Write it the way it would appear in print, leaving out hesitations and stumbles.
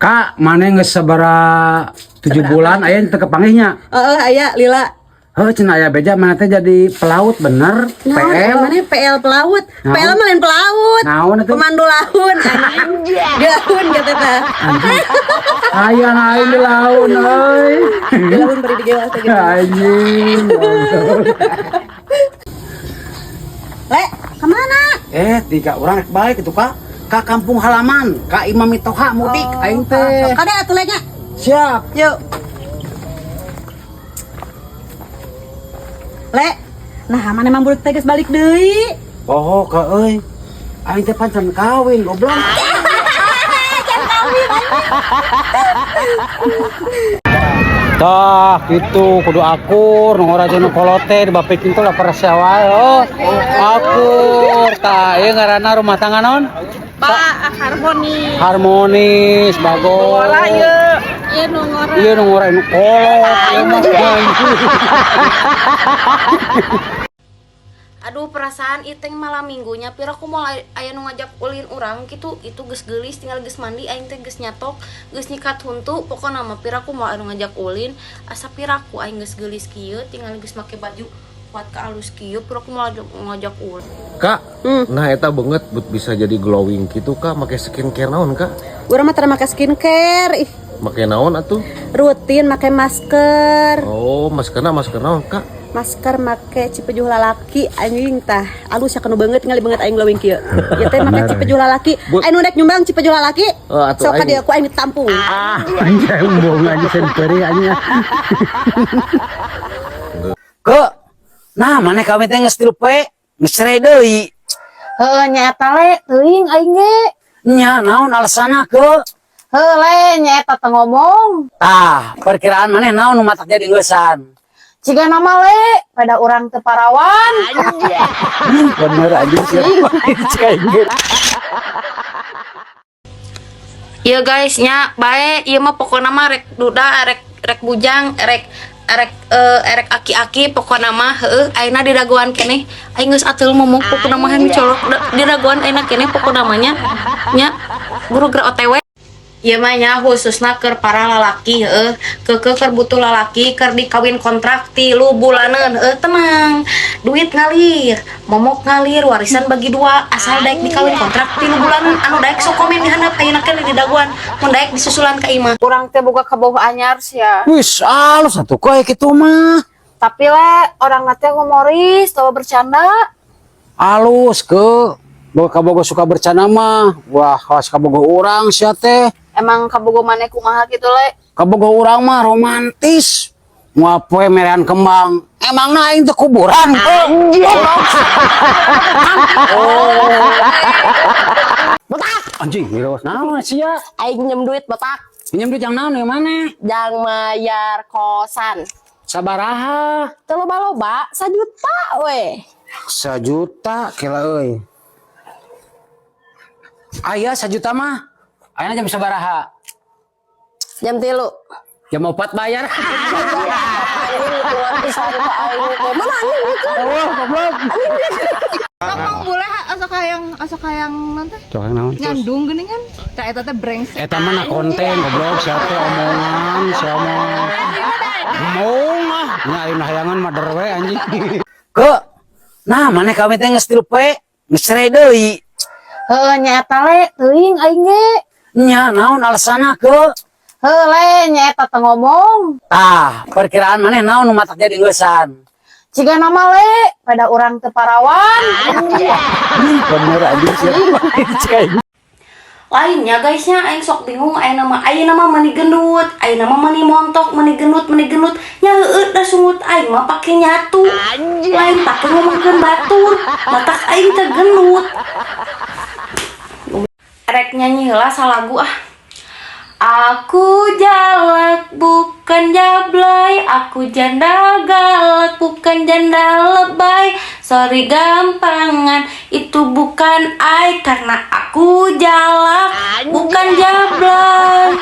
Kak, mana geus sabaraha 7 bulan aya teu kepanggih nya? Heeh, aya lila. Heuh, cenah aya beja mana teh jadi pelaut bener? Naon, PL. mana PL pelaut? Naon? PL mah lain pelaut. Naon atuh? Pemandu laun anjing. Di laun gitu tah. Hayang aing di laun euy. Di laun bari digewa teh gitu. Anjing. Le, kemana? Eh, tiga orang rek balik itu Kak. Ka kampung halaman, ka Imam Mitoha mudik aing teh. Kade atuh le nya. Siap. Yuk. Le, nah mana emang budak teh geus balik deui? Oh, ka euy. Aing teh pan can kawin goblok. Tah gitu kudu akur nu ora nu kolote dibapik itu lah persia wae, oh. Akur tah ieu ngaranna rumah tangga naon? Pak, harmoni. Harmonis bagor. Bola ieu. Ieu nu ngora. Ieu nu ngora nu kolot ieu mah. Aduh, perasaan iteng malam minggunya pira aku mau aya nu ngajak ulin urang gitu itu geus geulis tinggal geus mandi aing teh geus nyatok geus nyikat huntu pokona mah pira aku mau anu ngajak ulin asa piraku aing geus geulis kieu tinggal geus make baju kuat ka alus kieu pira aku mau ngajak ulin. Kak, nah eta banget buat bisa jadi glowing gitu Kak, make skincare naon Kak? Urang mah tara make skincare, ih, Make naon atuh? Rutin make masker. Oh, maskerna masker naon Kak? Masker make cipejuh lalaki anjing tah. Alus ya kanu beungeut ningali beungeut aing glowing kieu. Ieu teh make cipejuh lalaki. Aing nu rek nyumbang cipejuh lalaki. Oh, atuh Sok ka aing. dieu ku aing ditampung. Ah, anjing embung anjing sen peurih anjing. Ke. Nah, mana kawin teh geus 3 poe, geus cerai deui. Heuh nya eta le teuing aing ge. Nya naon alasanna ke? Heuh le nya eta teh ngomong. Tah, perkiraan maneh naon nu matak jadi geusan? Ciga nama le pada urang teu parawan. Bener anjing sih. Cek aing. Iya guys nya bae ieu mah pokona mah rek duda rek rek bujang rek rek rek aki-aki pokona mah heueuh ayeuna diraguan keneh aing geus ateul momok pokona mah hayang dicolok diraguan ayeuna keneh pokona mah nya nya guru geura OTW. Ieu mah nya khususna keur para lalaki heueuh keukeuh keur butuh lalaki keur dikawin kontrak 3 bulaneun heueuh tenang duit ngalir momok ngalir warisan bagi dua asal daek dikawin kontrak 3 bulaneun anu daek sok komen di handap ayeuna keneh didagoan mun daek disusulan ka imah. Urang teh boga kabogoh anyar sia. Wis alus atuh koe kitu mah. Tapi le orang teh humoris, tahu bercanda. Alus ke. Boga kabogoh suka bercanda mah. Wah, kawas kabogoh urang sia teh. Emang kabogoh maneh kumaha gitu le? Kabogoh urang mah romantis. Moal poe merean kembang. Emangna aing teh kuburan? Oh. Botak. Anjing, miros naon sia? Aing nyeem duit botak. Minjem duit yang naon yang mana? Jang mayar kosan. Sabaraha? Teu loba-loba, 1 juta we. 1 juta kela euy. Aya 1 juta mah. Ayeuna jam sabaraha? Jam 3. Jam 4 bayar. Anjing hitungan pisan ka aing teh. Mana anjing gitu? Oh, goblok. Ngomong boleh asa hayang nanti Coba naon? Nyandung geuning kan tah eta teh brengsek. Eta mah na konten goblok sia teh omongan sia mah. Embung ah, nya ayeuna hayangan mah der we anjing. Ke. Nah, maneh kawin teh geus 3 poe, geus cerai deui. Heuh nya eta le teuing aing ge. Nya naon alasanna ke? Heuh le nya eta teh ngomong. Tah, perkiraan maneh naon nu matak jadi geusan? Ciga nama le pada urang teu parawan. Bener anjing sia. Cek aing. Lainnya guysnya aing sok bingung ayeuna mah mani gendut ayeuna mah mani montok mani gendut mani gendut nya heueuh da sungut aing mah pake nyatu lain pake ngomongkeun batur matak aing teh gendut. Rek nyanyi heula salagu ah. Aku jalak bukan jablay, aku janda galak bukan janda lebay. Sorry gampangan, itu bukan ai karena aku jalak bukan jablay.